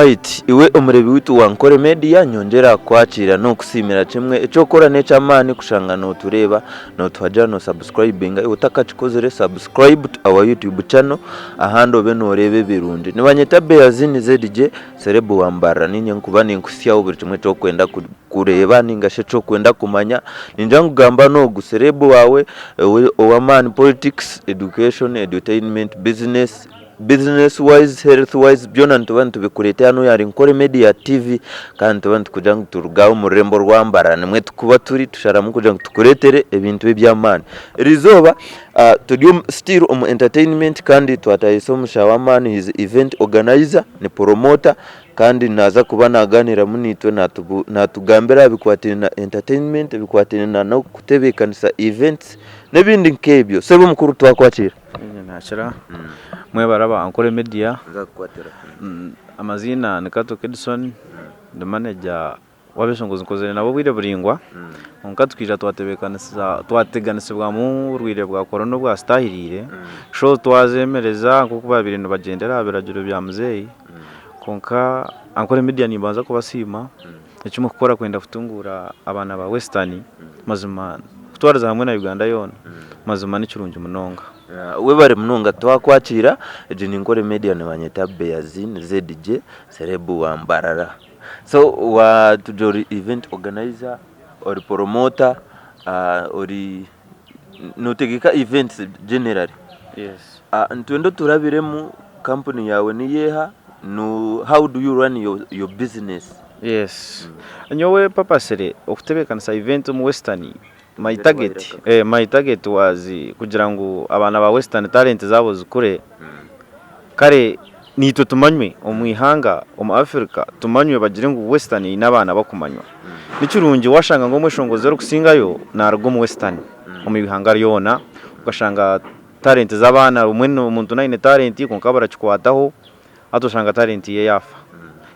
Right, iwe omureebi waitu wa Nkore Media nyongyera kukwakiira n'okusiimira kimwe eky'okukora n'eky'amaani kushanga nootureeba nootuhagira noosubscribinga iwe otakakikozire subscribe to our YouTube channel ahandi obe nooreeba ebirungi. Nibanyeta Beazini ZJ Serebu wa Mbarara niinye nkuba ninkuhitsyaho buri kimwe eki orikwenda kureeba ninga shi eki orikwenda kumanya. Ningira ngu gamba n'ogu serebu waawe ow'amaani politics, education, edutainment, business. Business wise, health wise byona nituba nitubikureetera hanu ahari Nkore Media TV kandi nituba nitukugira ngu turuge aha omu rurembo rwa Mbarara nimwo turikuba turi tusharamu kugira ngu tukureetere ebintu eby'amaani. Erizooba turi still omu entertainment kandi twatahisa omushaho w'amaani he is event organizer, ni promoter kandi naaza kuba naaganiiramu naitwe naatugambira aha bikwatiraine na entertainment, ebikwatiraine n'okutebeekanisa events n'ebindi nk'ebyo. Sebo mukuru twakwakiira. Nakira mwebare aba Ankole Media, amaziina ni Kato Kedson ndi manager w'abeshongozi nkozire nabo obwire buraingwa kwonka tukaija twateganisibwamu oburwaire bwa korona obwatutahiriire so twazemereza nk'oku babaire nibagyendera aha biragiro bya muzeeyi kwonka Ankole Media nimbanza kubasiima eki murikukora kwenda kutunguura abaana ba Western mazima kutwariza hamwe na Uganda yoona mazima nikirungi munonga. Webare munonga twakwakiira, egi ni Nkore Media nibanyeta Beazin ZJ Serebu wa Mbarara. So watugira ori event organizer, ori promoter, ori notegeka events generally. Yes. Nitwenda oturabiremu kampuni yaawe niyo eha, how do you run your business? Yes. Nyowe purposely okutebeekanisa event omu Western, my target, my target was kugira ngu abaana ba Western talent zaabo zikure, kare naitwe tumanywe omu ihanga, omu Africa tumanywe bagire ngu Western eine abaana bakumanywa. Ni kirungi waashanga ngu omweshongozi orikusingayo naaruga omu Western omu ihanga ryona, okashanga talent z'abaana obumwe omuntu naaba aine talent kwonka barakikwataho hati oshanga talent ye yaafa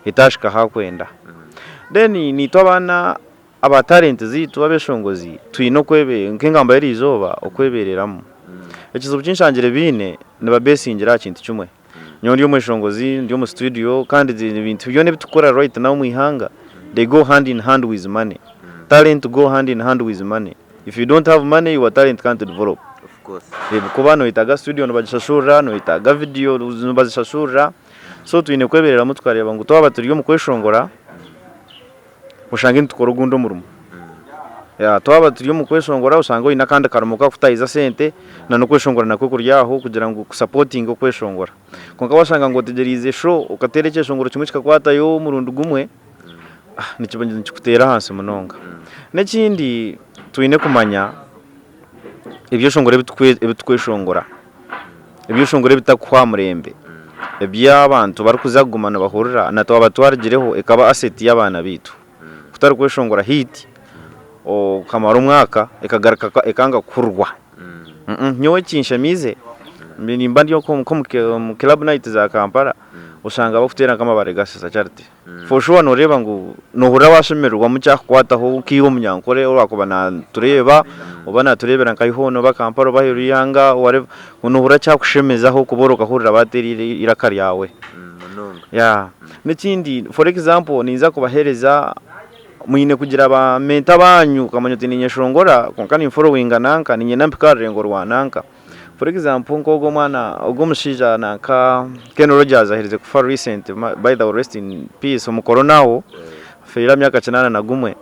etaahika ahu arikwenda. Then naitwe abaana aba talent zaitu abeshongozi twine okwebe nk'engamba y'erizooba okwebereramu. Ekizibu ki nshangire baine nibabesingira aha kintu kimwe. Nyowe ndi omweshongozi ndi omu studio kandi ebintu byona ebi turikukora right now omu ihanga they go hand in hand with money. Talent go hand in hand with money. If you don't have money your talent can't develop. Ahabw'okuba noyetaaga studio nibagishashurira, noyetaaga video nibazishashurira, so twine kwebereramu tukareeba ngu twaba turi omu kweshongora oshange nitukora ogundi omurimo. Twaba turi omu kweshongora oshange oine akandi karimo kakutahiza sente na n'okweshongora nakwo kuri aho kugira ngu kusapotinge okweshongora. Kwonka washanga ngu otegyereize show okateera ekyeshongoro kimwe kikakwatayo omurundi gumwe, nikiba nikikuteera ahansi munonga. N'ekindi twine kumanya ebyeshongoro ebi turikweshongora, ebyeshongoro ebitakuhwa aha murembe, ebi abantu barikuza kuguma nibahurira na twaba twarugireho ekaba aseti y'abaana baitu. Kutari kweshongora hiiti okamara omwaka ekagaruka ekanga kuhurirwa. Nyowe ekinshemiize nimba ndi nk'omu club night za Kampala oshanga barikuteera nk'amabare ga Sister Charity. For sure noreeba ngu nohurira washemererwamu kyakukwataho nkaiwe omunyankore owakuba natureeba oba natureebera nka hoona oba Kampala oba aheeru y'eihanga whatever nohurira kyakushemezaho kuba orikahurira bateera eiraka ryawe. Yeah n'ekindi for example ninza kubaheereza mwine kugira ba mentor banyu okamanya oti ninyeshongora kwonka ninforowinga nanka niinyenda mpike aha rurengo rwa nanka. For example nk'ogwo omwana ogwo omushaija nanka Ken Rogers aherize kufa recent by the way rest in peace omu corona aho afeire aha myaka 81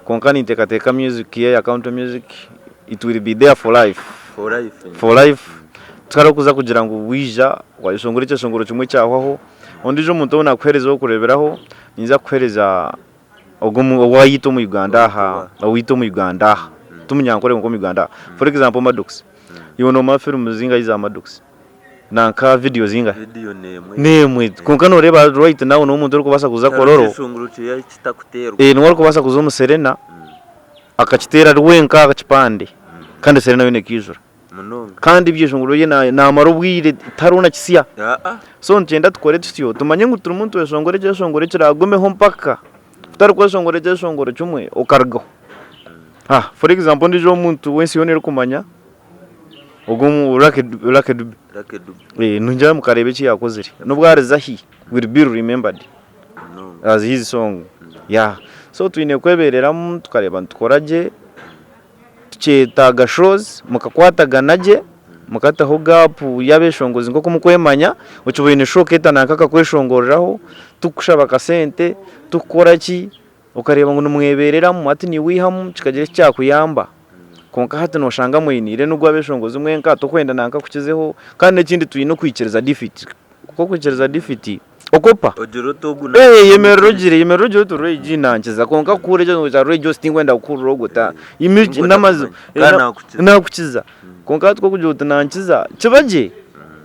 kwonka ninteekateeka music ye ya country music it will be there for life for life tihariho kuza kugira ngu waija wayeshongora ekyeshongoro kimwe kyahwaho ondiijo omuntu ou nakuheereza ow'okureeberaho ninza kukuheereza Ogwo owaitu omu Uganda aha, owaitu omu Uganda aha, ti Munyankore kwonka omu Uganda aha. For example Maddox, iwe noomanya firimu zingahi za Maddox? Nanka vidiyo zingahi? Vidiyo n'emwe. N'emwe. Kwonka nooreeba right now n'omuntu orikubaasa kuza Tihariho Kololo, kyeshongoro kye ekitakuteerwa. niwe arikubaasa kuza omu Serena akakiteera ari wenka aha kipande kandi Serena yoona ekaijura. Munonga. Kandi ebyeshongoro bye naamara obwire tihariho na kisya. Aa. So nikyenda tukore tutyo tumanye ngu turimu nitweshongora ekyeshongoro ekiraagumeho mpaka. Kutari kweshongora ekyeshongoro kimwe okarugaho. For example ondiijo omuntu w'ensi yoona erikumanya ogwo Lucky Lucky Dube. Lucky Dube. Ningira mukareeba eki yaakozire. N'obu ariza hi, will be remembered. As his song yeah so twine kwebereramu tukareeba nitukora gye tukyetaaga shows mukakwatagana gye mukataho gap y'abeshongozi nk'oku mukwemanya okiba oine show okeeta nanka akakweshongoreraho tikukushaba akasente tikukora ki okareeba ngu nimwebereramu hati naiwe oihamu kikagira eki kyakuyamba kwonka hati noshanga mwiniire n'ogu abeshongozi mwenka tokwenda nanka akukizeho kandi n'ekindi twine okwikiriza defeat Ku okwikiriza defeat okopa. Ogira oti ogu na. Eh, yemerera ogire, yemerera ogire oti Ray nankiza kwonka kuhurira ekyo kya Ray Jos tinkwenda kukuhurira ogwo ta. Tinkwenda N'amazima. kumanya. Kandi nakukiza. Nakukiza. Kwonka hati ku orikugira oti nankiza, kiba gye.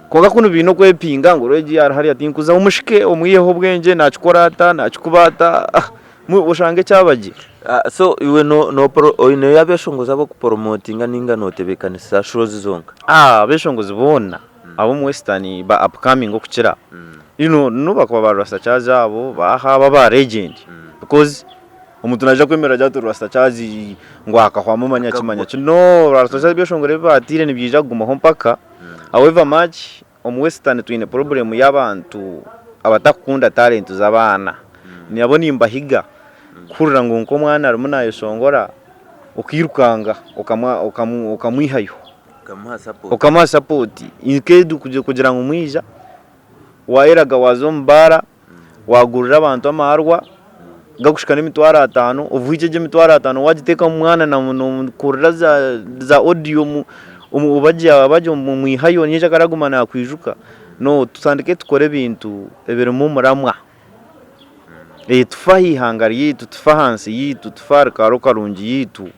Kwonka kunu baine okwepinga ngu Ray ari hariya tinkuza, omushike omwiheho obwengye nakikora ata, nakikuba ata, oshange kyaba gye. So iwe oineyo abeshongozi ab'okuporomotinga ninga notebeekanisa shows zonka? Abeshongozi boona ab'omu Western ba upcoming okukira you know n'obu bakuba ba Rasta Charles abo baaha abo aba legend because omuntu naija kwemerera agire ati Rasta Charles ngu akahwamu manya ki manya ki no Rasta Charles ebyeshongoro ebi baatiire nibiija kugumaho mpaka however much omu Western twine problem y'abantu abatakukunda talent z'abaana nabo nimbahiga kuhurira ngu nk'omwana arimu naayeshongora okairukanga okamwihayo. Okamuha sapoti nk'egi kugira ngu mwija waayeraga waaza omu baara waagurira abantu amaarwa gakuhika n'emitwaro ataano ovuhikye egyo emitwaro ataano waagiteeka omu mwana noomukurira za odiyo obagye omwihayo nyekyakare aguma naakwijuka. No tutandike tukore ebintu ebirimu omuramwa. Tufe aha ihanga ryaitu, tufe aha nsi yaitu, tufe ahari kaaro karungi yaitu.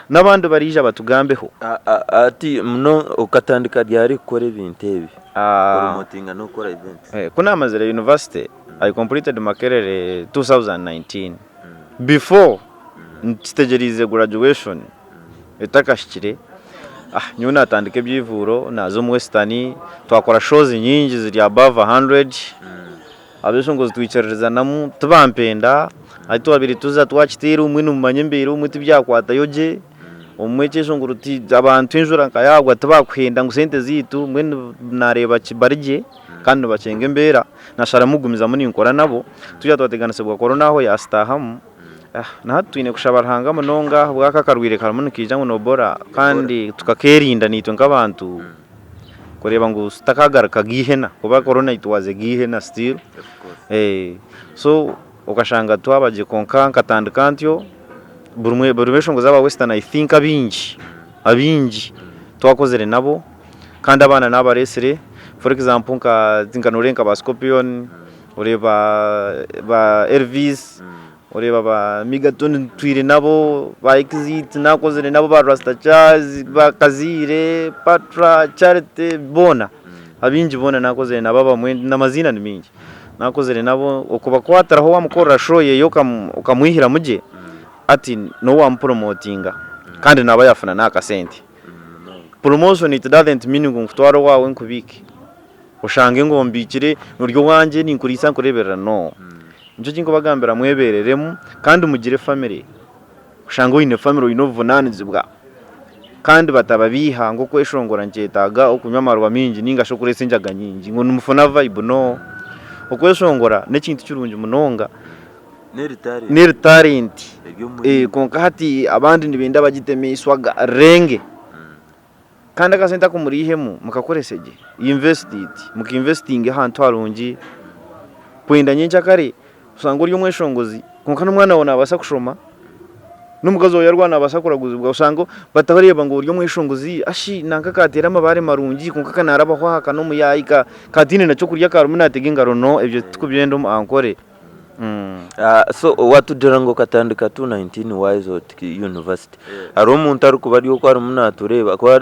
N'abandi bariija batugambeho. Hati muno okatandika ryari kukora ebintu ebi? Kupromotinga n'okukora events? Ku naamazire university, I completed Makerere 2019. Before nkitegyereize graduation etakahikire, nyowe naatandika eby'eivuuro, naaza omu Western, twakora shows nyingi ziri above a hundred. Abeshongozi twikiririzanamu tibampenda ahu twabaire tuza twakiteera obumwe nimumanya embeera obumwe tibyakwatayo gye, obumwe ekyeshongoro ti abantu enjura nka yaagwa tibakuhenda ngu sente zaitu mbwenu naareeba bari gye kandi nibakyenga embeera nasharamu kugumizamu ninkora nabo twija twateganisibwa korona aho yaasitaahamu na hati twine kushaba Ruhanga munonga ahabw'aka akarwaire karimu nikaija ngu noobora kandi tukakerinda naitwe nk'abantu. Kureeba ngu titakagaruka geihena kuba corona it was a geihena still so okashanga twaba gye kwonka nkatandika ntyo buri buri beshongozi aba western I think abaingi abaingi twakozire nabo kandi abaana nabaresire for example nka noreeba nka ba scorpion oreeba ba Elvis. Oreeba ba Megatone ntwire nabo, ba Exit nakozire nabo, ba Rasta Charles, ba Kaziire, Patra, Charity boona abaingi boona nakozire nabo abamwe n'amaziina ni maingi nakozire nabo okubakwatiraho wamukorera show yeye okamwihiramu gye hati niwe wamupromotinga kandi naaba yafuna n'akasente. Promotion it doesn't mean ngu nkutware owaawe nkubiike. Oshange ngu ombiikire ori owangye ninkuriisa nkureeberera no. Nikyo eki nkubagambira mwebereremu kandi mugire family. Oshange oine family oine obuvunanizibwa kandi batababiiha ngu okweshongora nikyetaaga okunywa amarwa maingi ninga shi okureesa enjaga nyingi ngu nimufuna vibe no. Okweshongora n'ekintu kirungi munonga n'eri talent kwonka hati abandi nibenda bagiteme eiswaga rirenge. Kandi akasente aku muriihemu mukakorese gye, invest it, muka investinga ahantu harungi kwenda nyenkyakare oshange ori omweshongozi kwonka n'omwana waawe naabaasa kushoma, n'omukazi waawe yaarwara naabaasa kuraguzibwa oshange batareeba ngu ori omweshongozi ashi nanka kaateera amabaare marungi kwonka ka naarabaho aha ka n'omuyaayi ka tihaine na ky'okurya karimu naatega engaro no ebyo titukubyenda omu Ankore. So watugira ngu okatandika 2019 waaheza oti university. Hariho omuntu arikuba ari okwo arimu naatureeba ahakuba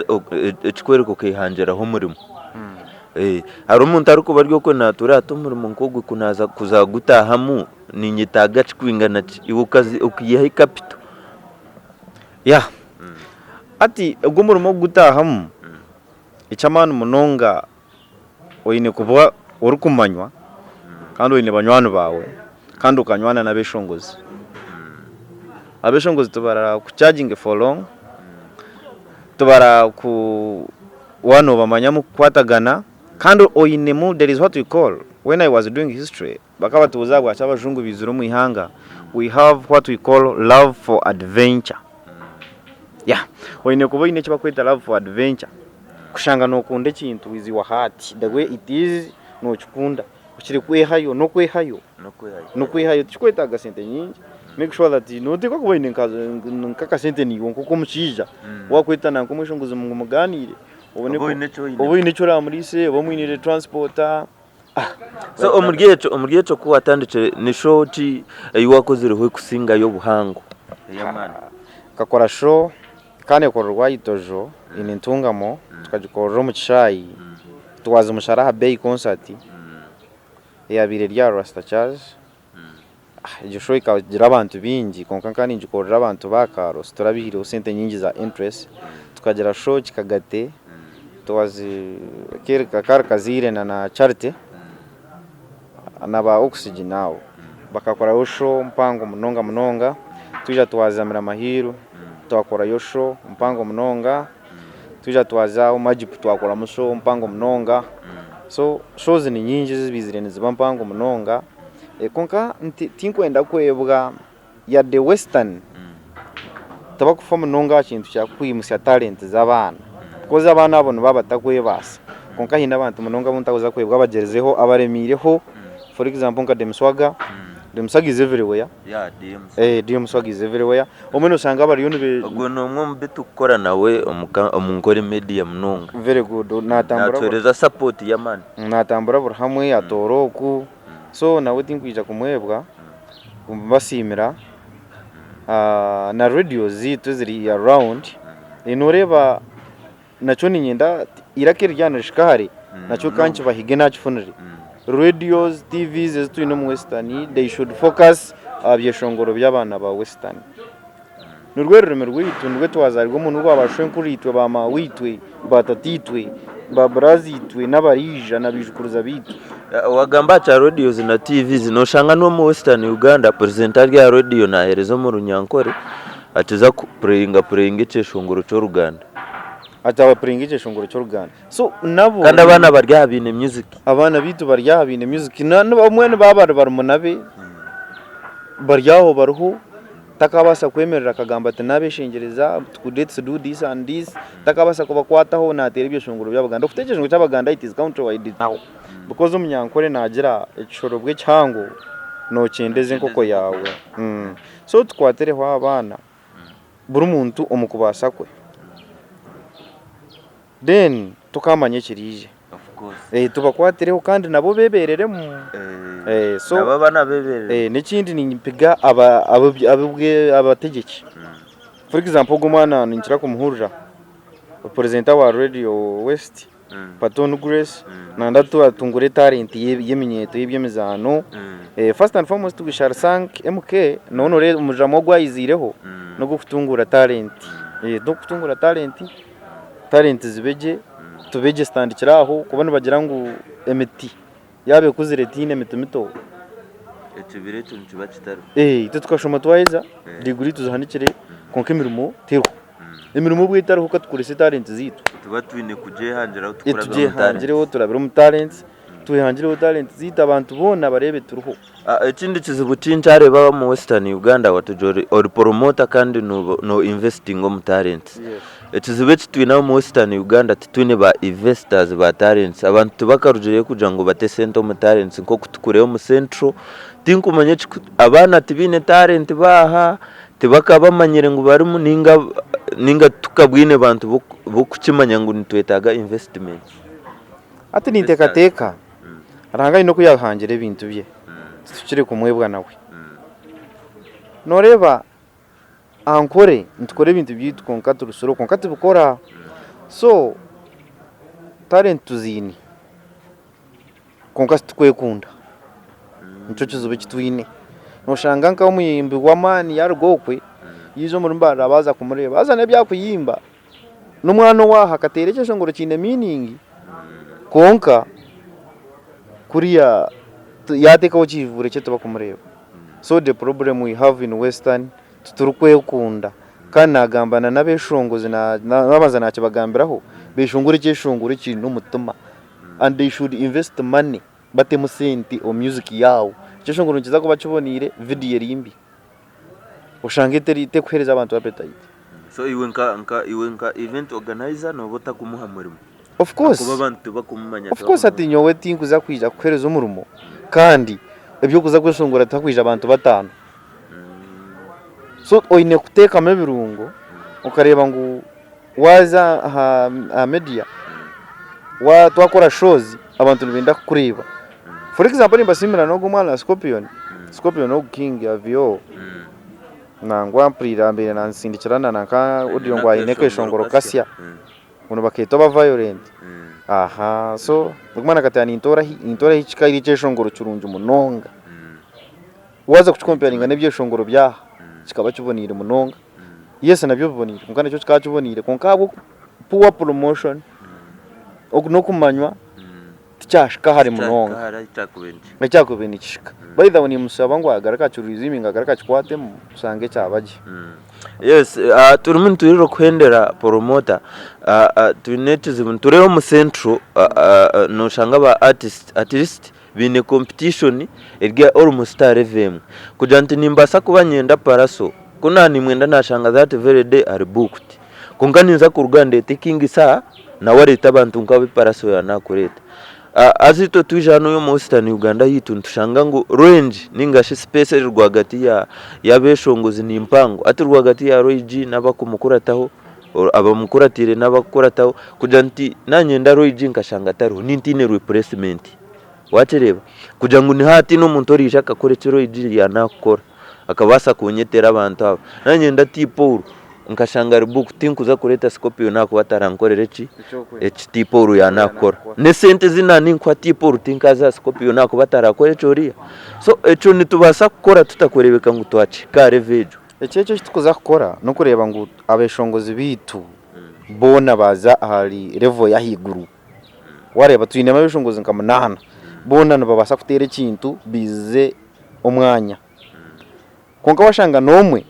ekikworeka okeehangiraho omurimo. Hariho omuntu arikuba ari okwo naatureeba ati omurimo nk'ogu ku naaza kuza kugutaahamu niinyetaaga ki kwingana ki? Iwe okaihaho capital. Yeah, hati ogu omurimo kugutaahamu eky'amaani munonga oine kuba orikumanywa kandi oine banywani baawe kandi okanywana n'abeshongozi. Abeshongozi tibarakuchaginge for long, tibaraku waaba noobamanya mukukwatagana kandi oinemu there is what we call. When I was doing history, bakaba batubuuza ahabwaki abajungu baizire omu ihanga, we have what we call love for adventure. Yeah, oine kuba oine eki barikweta love for adventure, kushanga nookunda ekintu with your heart, the way it is, nookikunda, okiri kwehayo, n'okwehayo, n'okwehayo tikikwetaaga sente nyingi, make sure that nooteekwa kuba oine nk'akasente naiwe nk'omushaija, waakweta nanka omweshongozi ngu mugaaniire, obone Obe oine eki oine. obe oine eki oraamuriise, obe omwiniire transport. So omuri ekyo omuri ekyo ku watandikire ni show ki ei wakozireho ekusingayo obuhango ey'amaani? Nkakora show kandi ekorerwa aha Itojo in Ntungamo tukagikorera omu kishaayi twaza Musharaha Bay concert eyabaire eri aha Rasta Charles. Egyo show ekagira abantu baingi kwonka nkaba ningikorera abantu ba Kaaro so turabihireho sente nyingi za entrance. Tukagira show Kikagate twaza kari Kazaire na Charity na ba Oxygen abo bakakorayo show mpango munonga munonga. Twija twaza Miramahiru twakorayo show mpango munonga. Twija twaza omu Majibu twakoramu show mpango munonga. So shows ni nyingi ezibaizire niziba mpango munonga. Kwonka tinkwenda kwebwa yade Western tibakufa munonga aha kintu kya kwimutsya talent z'abaana because abaana abo nibaba batakwebaasa. Kwonka haine abantu munonga abu ntakuza kwebwa abagyerizeho abaremiireho for example nka Dem Swaga, Dem Swaga is everywhere, Dem Swaga is everywhere. Obumwe noshanga bariyo nibe. Ogwo n'omwe omu bi turikukora nawe omu Nkore Media munonga. Very good, natambura. Natuheereza support y'amaani. Natambura buri hamwe atoora oku. So nawe tinkwija kumwebwa mbasiimira na radios zaitu eziri around noreeba nakyo niinyenda eiraka eri ryaba nirihika hare nakyo ka nkibahige nakifunire. Radios, TVs ezi twine omu Western they should focus aha byeshongoro by'abaana ba Western. Nirwo rurimi rwaitu, nirwo twazarirwemu, nirwo ba shwenkuru-itwe, ba maawe-itwe, ba tataitwe, ba buraza-itwe n'abariija na baijukuruza baitu. Wagamba aha kya radios na TVs, noshanga n'omu Western Uganda presenter ari aha radio naheereza omu Runyankore akiza ku pureyinga pureyinga ekyeshongoro ky'Oruganda. Ati aba pureyinga ekyeshongoro ky'Oruganda. So nabo. Kandi abaana bari aha baine music. Abaana baitu bari aha baine music. Obumwe nibaba bari barumuna be, bari aho bariho. Takabaasa kwemerera akagamba ati nabeshengyereza let's do this and this, takabaasa kubakwataho nateera ebyeshongoro by'Abaganda. Okuteera ekyeshongoro ky'Abaganda it is country wide now because Omunyankore nagira ekishorobwa ekihango nokyendeza enkoko yaawe. So tukwatireho abaana buri muntu omu kubaasa kwe then tokamanya ekiriija. Tubakwatireho kandi nabo bebereremu. So Nabo abaana bebereremu. N'ekindi nimpiga abategyeki. For example ogu omwana ninkira kumuhurira, purezenta wa Radio West, Paton Grace, nayenda atungure etalenti y'eminyeeto y'eby'emizaano. First and foremost we shall thank MK, nawe noreeba omujamo ogu ayiziireho n'ogw'okutunguura talenti. N'ogw'okutunguura talenti. Talent zibe gye, tube gye zitandikire aho kuba nibagira ngu emiti yaaba ekuzire tihaine miti mito. Ekibira ekyo nikiba kitariho. Itwe tukashoma twaheza, diguri tuzihanikire kwonka emirimo teriho. Emirimo obu etariho ka tukorese talent zaitu. Nituba twine kugyehangiraho tukurabira omu talent. Tugyehangireho turabire omu talent, twehangireho talent zaitu abantu boona bareebe turiho. Ekindi kizibu ki nkyareeba omu Western Uganda watugira ori ori promoter kandi no investinga omu talents. Ekizibu eki twine omu Western Uganda titwine ba investors ba talents. Abantu tibakarugireyo kugira ngu bate sente omu talents nk'oku turikureeba omu Central. Tinkumanya ekiku abaana tibaine talent baaha, tibakabamanyire ngu barimu ninga ninga titukabwine bantu b'okukimanya ngu nitwetaaga investment. Hati ninteekateeka Ruhanga aine oku yaahangire ebintu bye, titukire kumwebwa nawe. Nooreeba Ankore nitukora ebintu byaitu kwonka turi slow kwonka tubikora. So talent tuziine kwonka titukwekunda, nikyo kizibu eki twine. Nooshanga nk'omuyimbi w'amaani yaaruga okwe, yaija omuri Mbarara baaza kumureeba haza n'ebi arikuyimba N'omwana owaaha akateera ekyeshongoro kiine meaning kwonka kuriya yaateekaho ekivuure kye tibakumureeba. So the problem we have in western titurikwekunda kandi naagamba na n'abeshongozi naabanza naakibagambiraho beshongore ekyeshongoro ekiine omutima and they should invest money. batemu sente omu music yaabo. Ekyeshongoro nikiza kuba kiboneire, vidiyo eri mbi. Oshange eteri terikuheereza abantu appetite. So iwe nka nka iwe nka event organizer nooba otakumuha murimo? Of course. Ahakuba abantu tibakumumanya Of course hati nyowe tinkuza kwija kukuheereza omurimo kandi eby'okuza kweshongora tihakwija bantu bataano. So oine kuteekamu ebirungo okareeba ngu waaza aha aha media wa twakora shows abantu nibenda kukureeba. For example nimbasiimira n'ogu omwana Scorpion, Scorpion ogu King Avio nangwa mpuriire abaire nansindikira na nka audio ngu aine akeshongoro kasya ngu nibakeeta aba violent aha so ogu omwana akati nintoora hi nintoora hi kikaire ekyeshongoro kirungi munonga. Waaza kukikompeyaringa n'ebyeshongoro by'aha kikaba kiboneire munonga. Yes nabyo biboneire kwonka nakyo kikaba kiboneire kwonka ahabw'oku poor promotion n'okumanywa tikyahika hare munonga ekyakubaire nikihika. By the way nimushaba ngu agaruke akiriziminge agaruke akikwatemu oshange kyaba gye. Yes turimu nitwirira kuhendera promoter twine ekizibu nitureeba omu central noshanga aba artist at least Baine competition eri almost aha level emwe. Kugira nti nimbaasa kuba niinyenda Pallaso, ku naaba nimwenda naashanga that very day ari booked. Kwonka ninza kuruga ndeete King Saha nawe areete abantu nk'abu Pallaso yaaba naakureeta. Haza itwe twija hanu omu Western Uganda yaitu nitushanga ngu range ninga shi space eri rwagati y'abeshongozi ni mpango. Hati rwagati ya Roy G n'abakumukurataho, abamukuratiire n'abakukurataho, kugira nti naanyenda Roy G nkashanga atariho, nintiine replacement. Wakireeba? Kugira ngu niho hataine omuntu oraija akakora eki Roy yaanakukora, akabaasa kunyetera abantu aba. Naanye nda T-Paul, nkashanga ari booked, tinkuza kureeta Scorpion ahakuba atarankorera eki? Eki T-Paul yaanakukora. N'esente ezi naaninkuha T-Paul tinkaaziha Scorpion ahakuba atarakora eki oriya. So ekyo nitubaasa kukora tuta kureebeka ngu twakihika aha level egyo? Eki ekyo eki turikuza kukora n'okureeba ngu abeshongozi baitu boona baaza ahari level y'ahaiguru. Waareeba twinemu abeshongozi nka munaana, boona nibabaasa kuteera ekintu baizize omwanya. Kwonka waashanga n'omwe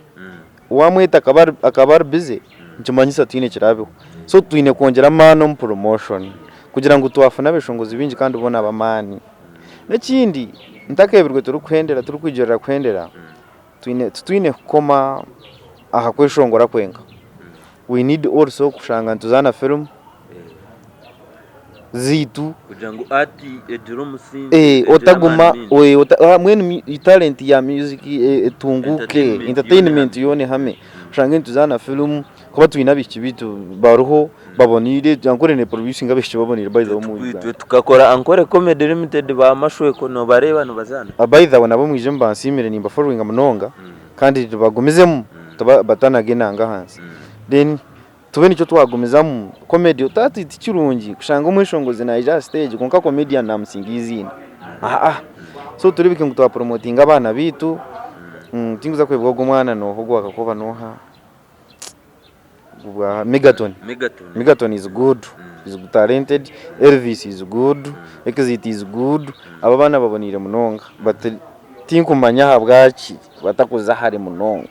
waamweta akaba ari bize nikimanyisa tihaine ekiraabeho. So twine kwongyera amaani omu promotion kugira ngu twafuna abeshongozi baingi kandi boona ab'amaani. N'ekindi ntakeebirwe turikuhendera turikwigirira kuhendera, twine titwine kukoma aha kweshongora kwenka, we need also kushanga nituzaana firimu. zaitu Kugira ngu art egire omusingi, eh, egire otaguma amaani maingi. eh, ota- ah, mbwenu mi- talent ya music eh, etunguuke Entertainment entertainment yoona yoona ehame oshange nituzaana filimu kuba twine abaishiki baitu bariho baboneire ankore ne producinga abaishiki baboneire by the way omu Twe Uganda tukakora Ankore Comedy Limited ba Mashweko nobareeba nibazaana. Ah, by the way nabo mwije mubansiimire nimba followinga munonga kandi tubagumizemu tuba batanaga enanga ahansi then Tube nikyo twagumizamu comedy oti tikirungi kushanga omweshongozi naija aha stage kwonka comedian namusinga eiziina aa so turebeke ngu twa promotinga abaana beitu tinkuza kwebwa ogu omwana noha ogu owakakoba noha Megaton, Megaton is good is talented, Elvis is good, Exit is good abo abaana baboneire munonga but tinkumanya ahabwaki batakuza hare munonga.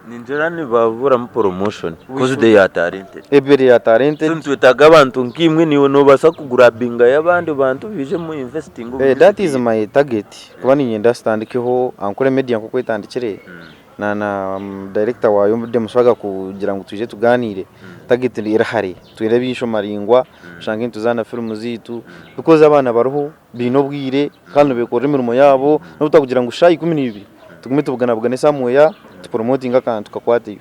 Ningira nibaburamu promotion coz they are talented. Ebere ya talented. So nitwetaaga abantu nkaimwe naiwe nobaasa kugrabingayo abandi bantu baije mu investinge omu Eh, that music is my target kuba niinyenda zitandikeho Ankole Media nk'oku etandikire na na director waayo Demuswaga kugira ngu twije tugaaniire target eri hare twine amaisho maraingwa oshange nituzaana firimu zaitu because abaana bariho baine obwire kandi nibekorera emirimo yaabo n'obu twakugira ngu shaaha 12 tugume tubuganabugane somewhere tupromotinge akantu kakwateyo.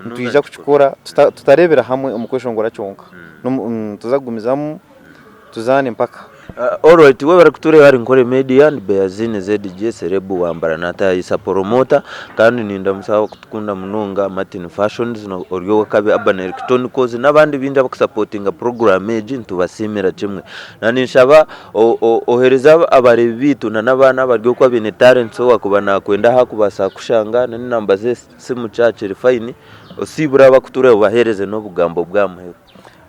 Nitwija kukikora tutareebera hamwe omu kweshongora kyonka, nituza kugumizamu tuzaane mpaka. Alright webare kutureeba ahari Nkore Media ndi Beazine ZJ Celeb Wambara natayayisa promoter kandi nindamutsya abakutukunda munonga Martin Fashions ori owakabi Urban Electronicals nabandi baingi abakusapotinga program egi nitubasiimira kimwe. Na ninshaba ohereze abareebi baitu na n'abaana abari okwo abaine talents owaakuba naakwenda ahu akubaasa kukushanga n'enamba z'esimu kyakiri fine osiibure abakutureeba obaheereze n'obugambo bw'aha muheru.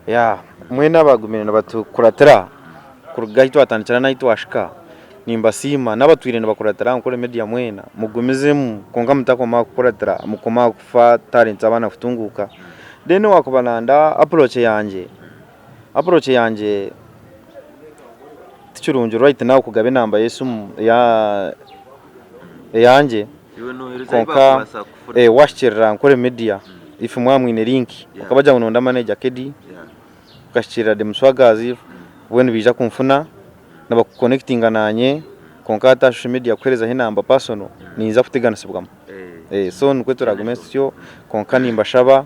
Yeah, mwena abagumire nibatukuratira kuruga ahi twatandikira n'ahi twahika nimbasiima n'abatwire nibakuratira Ankole Media mwena mugumizemu kwonka mutakoma aha kukuratira mukome aha kufa talent z'abaana kutunguuka then owaakuba nanda approach yangye. Approach yangye Tikirungi right now kugaba enamba y'esimu eya eyangye Iwe nohereza ahi kwonka bakubaasa kufuna. eh, wahikirira Nkore Media if mwaba mwine link Yeah. okabagira ngu nonda manager Keddy Yeah. okahikirira Demuswagazi mbwenu nibaija kunfuna nibakuconnectinga nanye kwonka hati aha social media kuherezaho enamba personal ninza kuteganisibwamu Eh. Eh, so nikwe turagume tutyo kwonka nimbashaba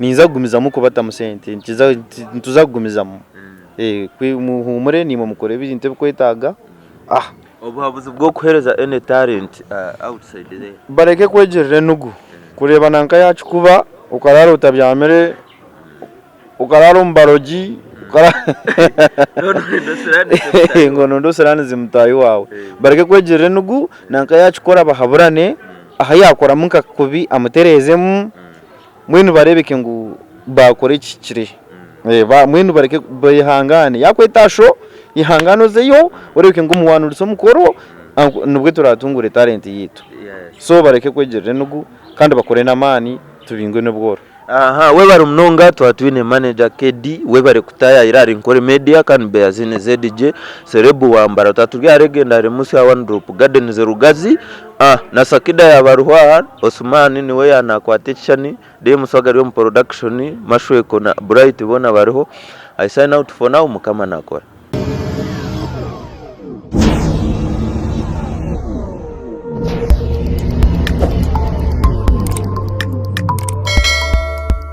ninza kugumizamu kubatamu sente nituza nituza kugumizamu Eh, kwi- muhumure nimwe mukore ebintu ebikwetaaga ah Obuhabuzi bw'okuheereza any talent outside there. Bareke kwegirira enugu kureeba nanka yakikuba okaraara otabyamire okaraara omu barogi ngu noyenda osiraanize mutaahi waawe. Bareke kwegirira enugu nanka yakikora bahaburane ahu yakoramu nka kubi amutereezemu mbwenu bareebeke ngu baakora ekihikire. Mbwenu bareke behangaane yakweta aha show ehangaane ozeyo oreebeke ngu omuwanurise omukoro nibwo turatungure talent yaitu. So bareke kwegirira enugu kandi bakore n'amaani tubingwe n'obworo. Aha webare munonga twaba twine manager KD webare kutayayira ahari Nkore media kandi Beazine ZJ Serebu Wambara twaba turi aha Legendary Musa One Drop Gardens Rugazi ah na Sakida yaba ariho aha Osman niwe yanakwata ekishushani Dee Muswaga ari omu production Mashweko na Bright boona bariho I sign out for now Mukama nakora.